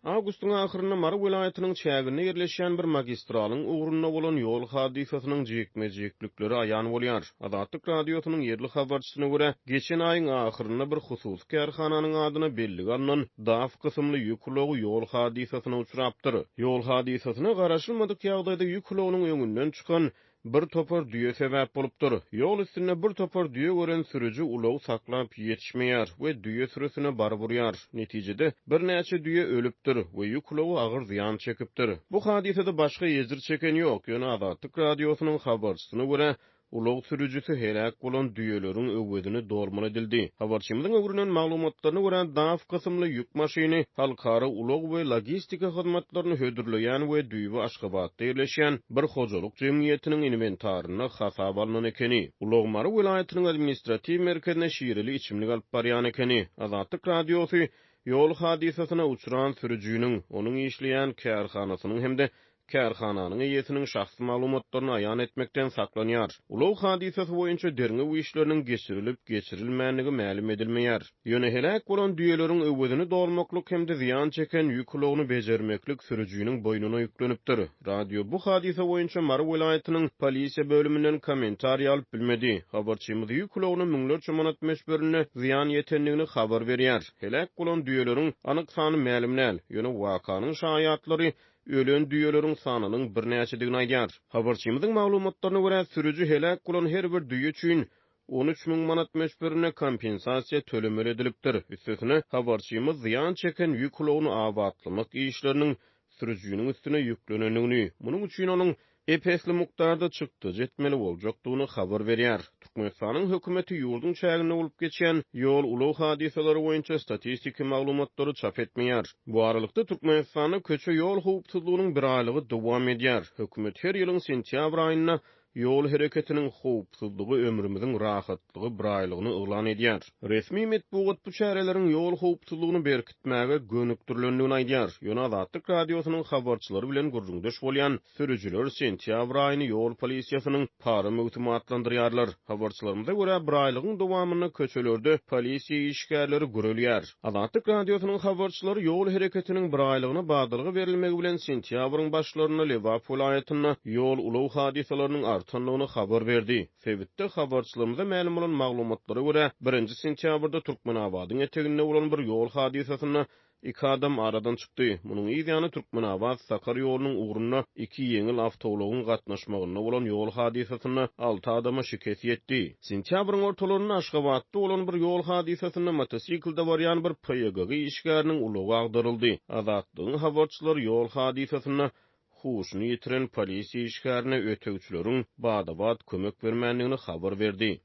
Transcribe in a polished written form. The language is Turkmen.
Awgustyň ahyrynda Mary welaýatynyň çäginde ýerleşýän bir magistralyň ugrunda bolan ýol hadysasynyň jikme-jiklikleri aýan bolýar. Azatlyk Radiosynyň ýerli habarçysyna görä, geçen aýyň ahyrynda bir hususy kärhananyň adyna bellige alnan DAF kysymly ýük ulagy ýol hadysasyna uçrapdyr. Ýol hadysasyna garaşylmadyk ýagdaýda ýük ulagynyň öňünden çykan Bir topar düýe sebäp bolupdyr. Ýol üstünde bir topar düýe gören sürüji ulagy saklap ýetişmeýär we düýe sürüsine baryp urýar. Netijede, birnäçe düýe ölüpdir we ýük ulagy agyr zyýan çekipdir. Bu hadysada başga ejir çeken ýok, ýöne Azatlyk Radiosynyň habarçysyna görä, ulag sürüjisi heläk bolan düýeleriň öwezini dolmaly edildi. Habarçymyzyň öwrenen maglumatlaryna görä, DAF kysymly ýük maşyny halkara ulag we logistika hyzmatlaryny hödürleýän we düýbi Aşgabatda ýerleşýän bir hojalyk jemgyýetiniň inwentarynda hasaba alnan ekeni. Ulag Mary welaýatynyň administratiw merkezine şireli içimlik alyp barýan ekeni. Azatlyk Radiosy ýol hadysasyna uçran sürüjiniň, onuň işleýän kärhanasynyň hem-de kärhananyň eýesiniň şahsy maglumatlaryny aýan etmekden saklanýar. Ulag hadysasy boýunça derňew işleriniň geçirilip-geçirilmändigi mälim edilmeýär. Ýöne heläk bolan düýeleriň öwezini dolmaklyk hem-de zyýan çeken ýük ulagyny bejermeklik sürüjiniň boýnuna ýüklenipdir. Radio bu hadysa boýunça Mary welaýatynyň polisiýa bölüminden kommentariý alyp bilmedi. Habarçymyz ýük ulagyna müňlerçe manat möçberinde zyýan ýetendigini habar berýär. Heläk bolan düýeleriň anyk sany mälim däl. Ýöne wakanyň şaýatlary ölen düýeleriň sanynyň birnäçedigini aýdýar. Habarçymyzyň maglumatlaryna görä, sürüji heläk bolan her bir düýe üçin 13 000 manat möçberinde kompensasiýa tölemeli edilipdir. Üstesine, habarçymyz zyýan çeken ýük ulagyny abatlamak işleriniň sürüjiniň üstüne ýüklenendigini, munuň üçin onuň ep-esli mukdarda çykdajy etmeli boljakdygyny habar berýär. Türkmenistanyň hökümeti ýurduň çäginde bolup geçýän ýol-ulag hadysalary boýunça statistiki maglumatlary çap etmeýär. Bu aralykda, Türkmenistanda köçe-ýol howpsuzlygynyň biraýlygy dowam edýär. Hökümet her ýylyň sentýabr aýynda Ýol hereketiniň howpsuzlygy ömrümiziň rahatlygy biraýlygyny yglan edýär. Resmi metbugat bu çäreleriň ýol howpsuzlygyny berkitmäge gönükdirilendigini aýdýar. Ýöne Azatlyk Radiosynyň habarçylary bilen gürrüňdeş bolýan sürüjiler sentýabr aýyny ýol polisiýasynyň para möwsümi atlandyrýarlar. Habarçylarymyza görä, biraýlygyň dowamynda köçelerde polisiýa işgärleri gürelýär. Azatlyk Radiosynyň habarçylary ýol hereketiniň biraýlygyna badalga berilmegi bilen sentýabryň başlarynda Lebap welaýatynda ýol-ulag hadysalarynyň artandygyny habar berdi. Sebitde habarçylarymyza mälim bolan maglumatlara görä, birinji sentýabrda Türkmenabadyň eteginde bolan bir ýol hadysasynda Iki adam aradan çykdy. Munuň yz ýany Türkmenabat-Sakar ýolunyň ugrunda iki ýeňil awtoulagyň gatnaşmagynda bolan ýol hadysasynda alty adama şikes ýetdi. Sentýabryň ortalarynda Aşgabatda bolan bir ýol hadysasynda motosiklde barýan bir PYGG işgäriniň ulagy agdaryldy. Azatlygyň habarçylary ýol hadysasynda huşuny ýitiren polisiýa işgärine ötegçileriň bada-bat kömek bermändigini habar berdi.